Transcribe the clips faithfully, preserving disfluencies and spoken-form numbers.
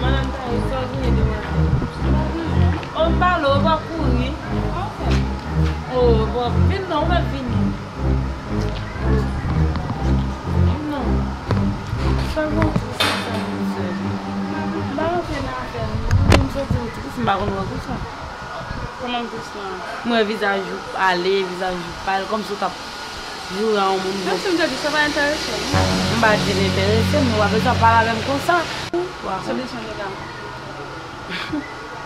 Madanm Tayou, sa w genyen demen? O, m pale w, w pa kouri. O, bon, vin non, w mèt vini. Vin non. Sa bon? M pa rantre nan afè nou non. M soti yon ti, m pa konn wè konsa. Kòman m te santi? M wè vizaj ou pale, vizaj ou pale, kòmsi w t ap joure a yon moun. Menm si m te di sa pa enterese m. M pa di l enterese m, men w pa bezwen pale avè m konsa. Solisyon de la.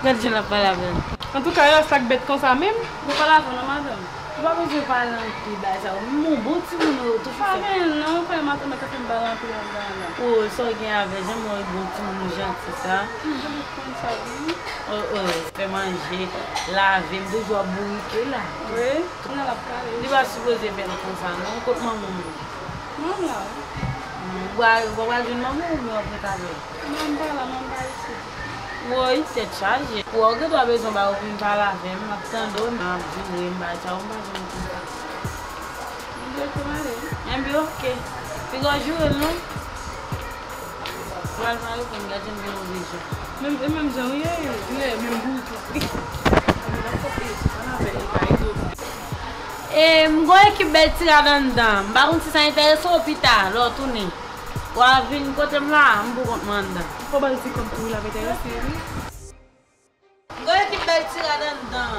Gad jan l ap pale avè l. Antouka, yo sa k bèt konsa menm. Mwen pale avè w non, madanm. Ou pa bezwen pale anpil bagay sa yo. Menm yon bon timoun ou tou fè. Pa gen non, fè maten mwen te fin pale anpil anndan an la. O, sa w gen avè l, jan mwen bon timoun ou janti sa. M janti konn sa wi. O, o, fè manje, lave, m toujou ap bourike la. Wi, kounye a l ap pale. Li pa sipoze fè l konsa non. Kot manman w ye? Manman la. Hmm, ou pa, ou pa pral jwenn manman w oubyen w ap ret avè l? Non, m pa la, manman pa isit. Woy, tèt chaje. Ou wè, ou gendwa bezwen ba yo pou m pale avè m, m ap tande w, m ap joure m, bagay sa yo, m pa janm konn sa. Ebyen, oke, m ale. Ebyen, oke. Piga w joure l, non? Pral pa reponn, gad jan m gen move jan. Menm, e menm jan w ye, lè menm bourike. Ebyen, n ap kote, se pa la pèn, e pa egzòt. E, m gon ekip bèl ti rad anndan. M pa konn si sa enterese w pita, lè w tounen. W a vin kote m la, m pou kont mwen anndan. Fò ba l ti kòb tou wi, l ap enterese wi. M gon ekip bèl ti rad anndan.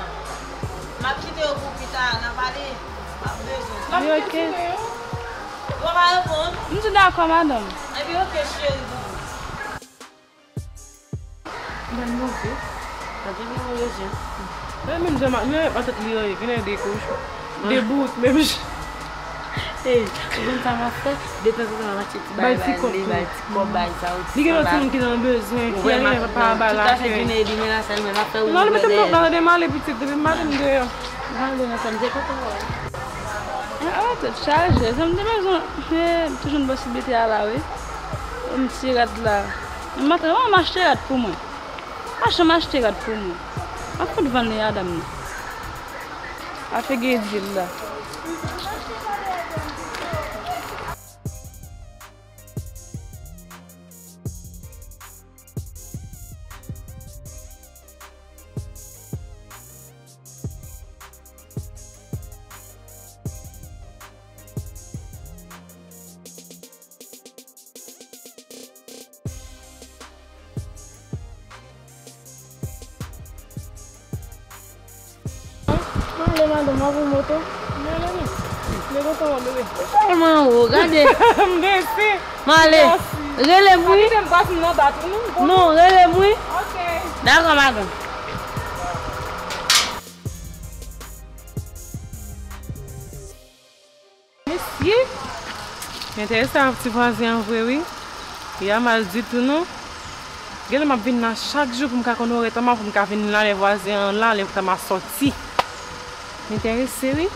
M ap kite yo pou pita, n a pale. M ap bezwen. Wi, oke. Ou pa reponn? M di dakò, madanm. Ebyen, oke, cheri, doudou. Ban move. Sa te gen move jan. Lè menm jan ma-, lè pa tèt li anyen, genlè de kochon. De bout, menm jan. Ey, ou konn sa m ap fè? Detanzantan m ap achte ti bagay ba li, ba l ti kòb, bagay sa yo, ti sanba. Li gen lòt timoun ki nan bezwen, ki anyen pa ba l afè. Tout afè Junedi, men la sèlman, l ap fè woulib dèyè. Non, li mete m nan, nan de m ale pitit, depi m mete m deyò. M ale nan fè m, se kote w wè. Ah, tèt chaje, sa m te bezwen, eh, m te jwenn posiblite a la, wi. Yon ti rad la. M ap, m achte rad pou mwen. Pa janm achte rad pou mwen. M ap fout vann li a dam nan. Afè gen dil la. Mwen ale madanm, w ap yon moto? Mwen ale wi. Leve w tande bebe. Ou tèlman wo, gade. M bese. Mwen ale. Mèsi. Rele m wi. Pa kite m pase nan dat ou non. Non, rele m wi. Ok. Dakò madanm. Mesye! Li enterese ak ti vwazen an vre wi. Li pa mal ditou non. Genlè m ap vin la chak jou pou m ka konn orè tanma pou m ka vin la lè vwazen an la, lè tanma sòti. Li enterese wi.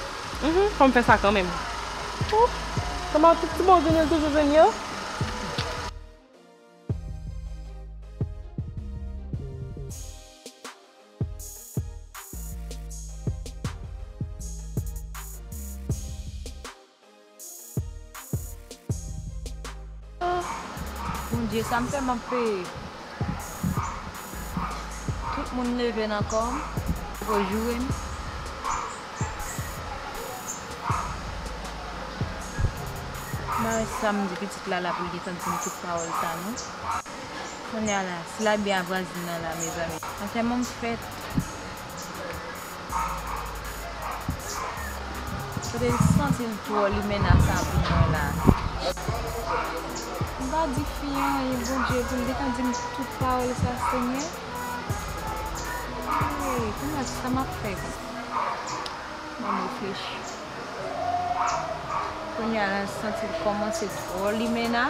Mhm, fò m fè sa kanmenm. Ou, tanma tout ti bon zanmi l toujou jwenn yo. Bondye, sa m fè m ap peye. Tout moun leve nan kò m, poko joure m. Mari sa m di pitit la la pou l gentan di m tout pawòl sa non. Kounye a la, si l ap byen a vwazin nan la, mezanmi. Antèman m fèt. Kote l santi l twò limena sa pou mwen la. M pa di fi an anyen, Bondye, pou l gentan di m tout pawòl sa, Senyè. Hey, kounye a, sa m ap fè? Ban m reflechi. Kounye a la, l santi l kòmanse twò limena.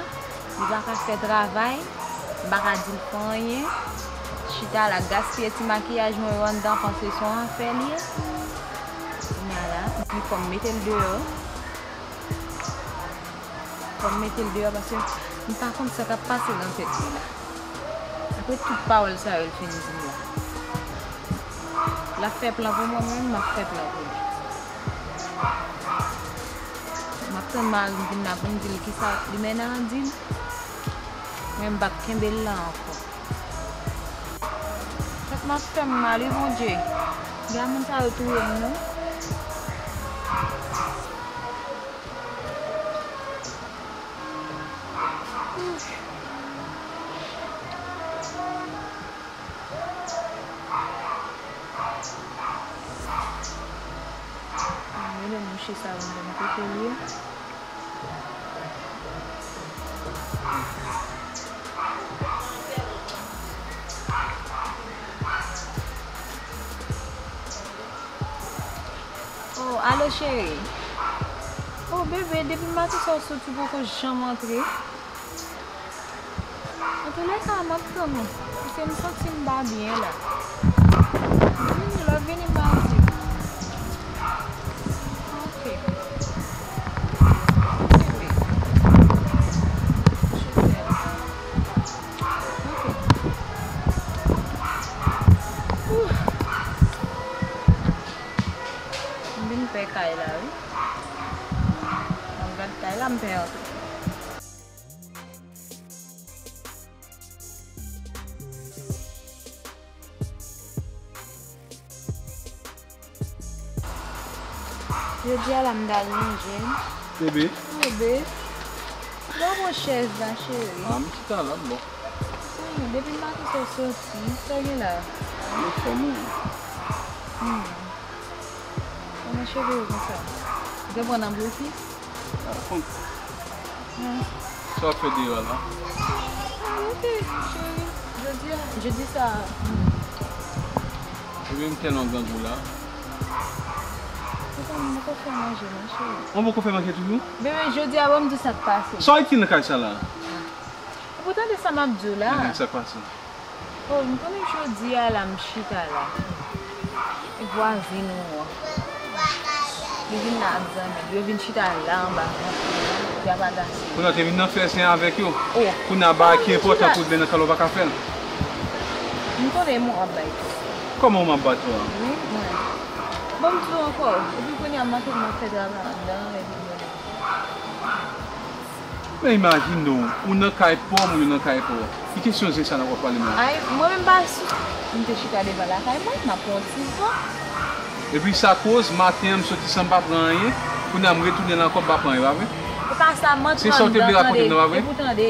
Li pa ka fè travay. M pa ka di l fè anyen. Chita la, gaspiye ti makiyaj mwen yo anndan, panse se yon afè l ye. Kounye a la, li fò m mete l deyò. Fò m mete l deyò paske m pa konn sa k ap pase nan tèt li la. Apre tout pawòl sa yo l fin di m la. L ap fè plan pou mwen, mwen menm m ap fè plan pou li. M ap tann mari m vin la pou m di l kisa li mennen an di m. Mwen m p ap kenbe l la ankò. Tèt m ap fè m mal wi Bondye. Gade moun sa yo touye m non. Mwen menm mouche sa yo menm kote l ye. Oh, alo cheri. Oh, bebe, depi maten sa w soti w poko janm antre. Antoulèka, m ap tann ou, paske m santi m pa byen la. Vini, lè w vini, m a di w. Ok. Ok. Ouh. M vin pè kay la, wi. M ap gad kay la, m pè antre. Jodi a la m t al manje. Bebe. Bebe. Bon, pran chèz la, cheri. Ah, m chita la, m bon. Sa gen, depi maten sa w soti, sa gen la? Anfòm, wi. Hmm. Kòman cheve yo konsa? Ou te pran nan blofis? Sa w ap fè deyò a la? Rete, cheri. Jodi a, jodi sa a. Ebyen, m tèlman grangou la. Mwen poko fè manje non, cheri. Ou poko fè manje toujou? Bebe, jodi a, ban m di w sa k pase. Sa w ap di nan kay sa la? Ou pou tande sa m ap di w la. Sa k pase? Oh, m konnen jodi a la m chita la. E vwazin ou an. Li vin la ak zanmi l. Yo vin chita la anba. Y ap agase. Kounye a te vin nan fè sen avèk yo. Oh. Kounye a bagay ki enpòtan pou l vin nan kal ou pa ka fè l. M konnen m w ap bay tou. Kòman w m ap bat ou an? Wi, mwen. Bon, m di w ankò. Epi kounye a m ap fè travay anndan, epi mwen. Men imajine w, ou nan kay pa w, mwen nan kay pa w. Ki kesyon zen sa la w ap pale m la? Ay, mwen menm pa sou. M te chita devan lakay mwen, m ap pran yon ti van. Epi sa koz, maten an m soti san m pa pran anyen, kounye a m retounen la ankò m pa pran anyen, pa vre? E pa sa, m antre anndan, tande, epi w tande.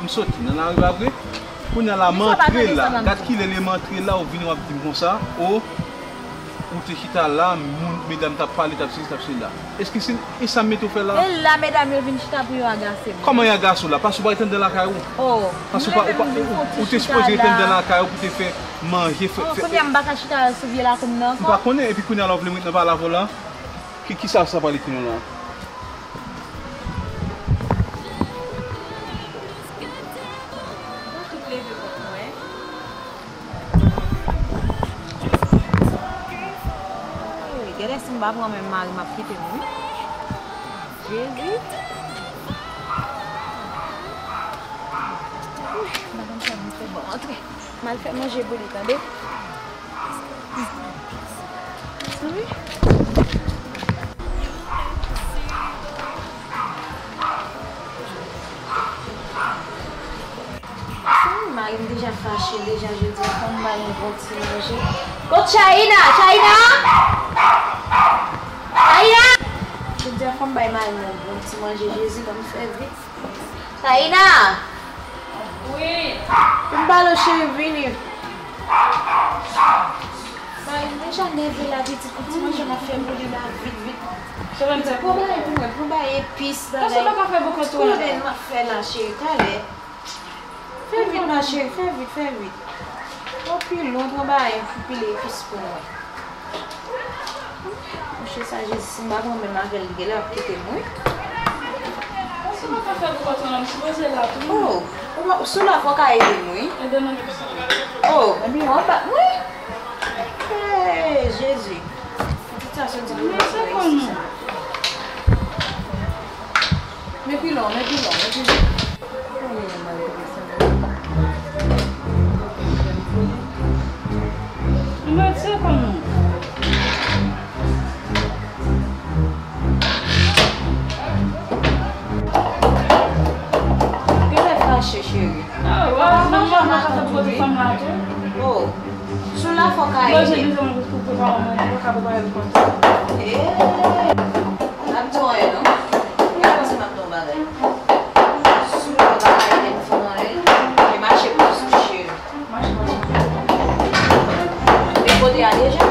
M soti nan lari, pa vre? Kounye a la, m antre la. Gad kilè lè m antre la, ou vini w ap di m konsa, o, ou te chita la, moun, medam t ap pale, t ap sesi, t ap sela. Èske se, e sa m mete w fè la? E la, medam yo vin chita pou yo agase m. Kòman yo agase w la? Paske ou pa ret anndan lakay ou. Oh, paske ou pa, ou pa, ou, ou te sipoze ret anndan lakay ou pou te fè manje, fè, fè. Kounye a m pa ka chita sou vye lakou m nan ankò. M pa konnen, epi kounye a la, ou vle m ret nan pale avè w la? Ki, kisa sa pral ekri nou la? Mwen tout leve kont mwen. Gade si m pa pran menm mari m ap kite m wi. Jezi. Madanm sa m fè bon antre. M al fè manje pou li tande. Wi. Mari m deja fache deja, jodi a fò m ba l yon bon ti manje. Kot Chahina? Chahina! Chahina! Jodi a fò m bay mari m yon bon ti manje, Jezi, ban m fè vit. Chahina! Wi. Vin ba l, cheri, vini. Mari m deja nève la, pitit, pou ti manje m ap fè pou li la, vit, vit. Pitit, pran bagay pou mwen, pran bagay epis, bagay. Konnen m ap fè la, cheri, talè. Fè vit, ma cheri, fè vit, fè vit. Ou pi lwen, pran bagay pou pile epis pou mwen. Mouche sa, Jezi, si m pa pran menm avè l, li genlè ap kite m, wi. Sa m ap fè pou kòt mwen la, m sipoze la tou. Oh, ou pa, si w la, fò w ka ede m, wi. Ede nan kisa? Oh, epi w anba, wi. Hey, Jezi. Pitit sa soti pou mwen, se kòman? Men pilon, men pilon, men pilon. Mwen se kòman? Mwen bezwen bezwen mwen pou prepare manje, mwen ka prepare l konsa. Ee, m ap di w anyen non. Mwen panse m ap di w yon bagay. Sou yo pa kay tèt fou anyen, e mache plis wi cheri. Mache, mache. E kote a deja?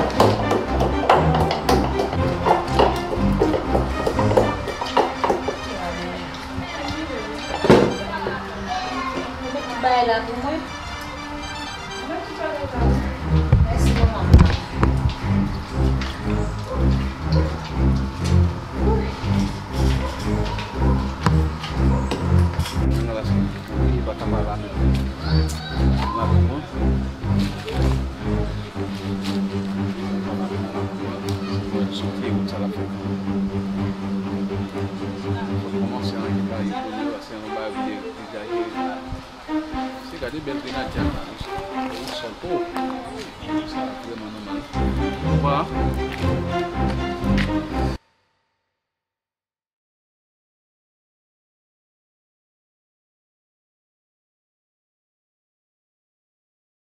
Bay la pou mwen. Mèsi manman. Mwen la se li pa ka pale avèk mwen. Mwen la pou mwen. Mwen sou pye wout sa l ap fè. Fòk kòmanse anrete pale pou nou, se yon bagay de egzajere. Se gade bèl grenadya sa, wi. Yon sòl. Oh! Sa vrèman nòmal. Wa.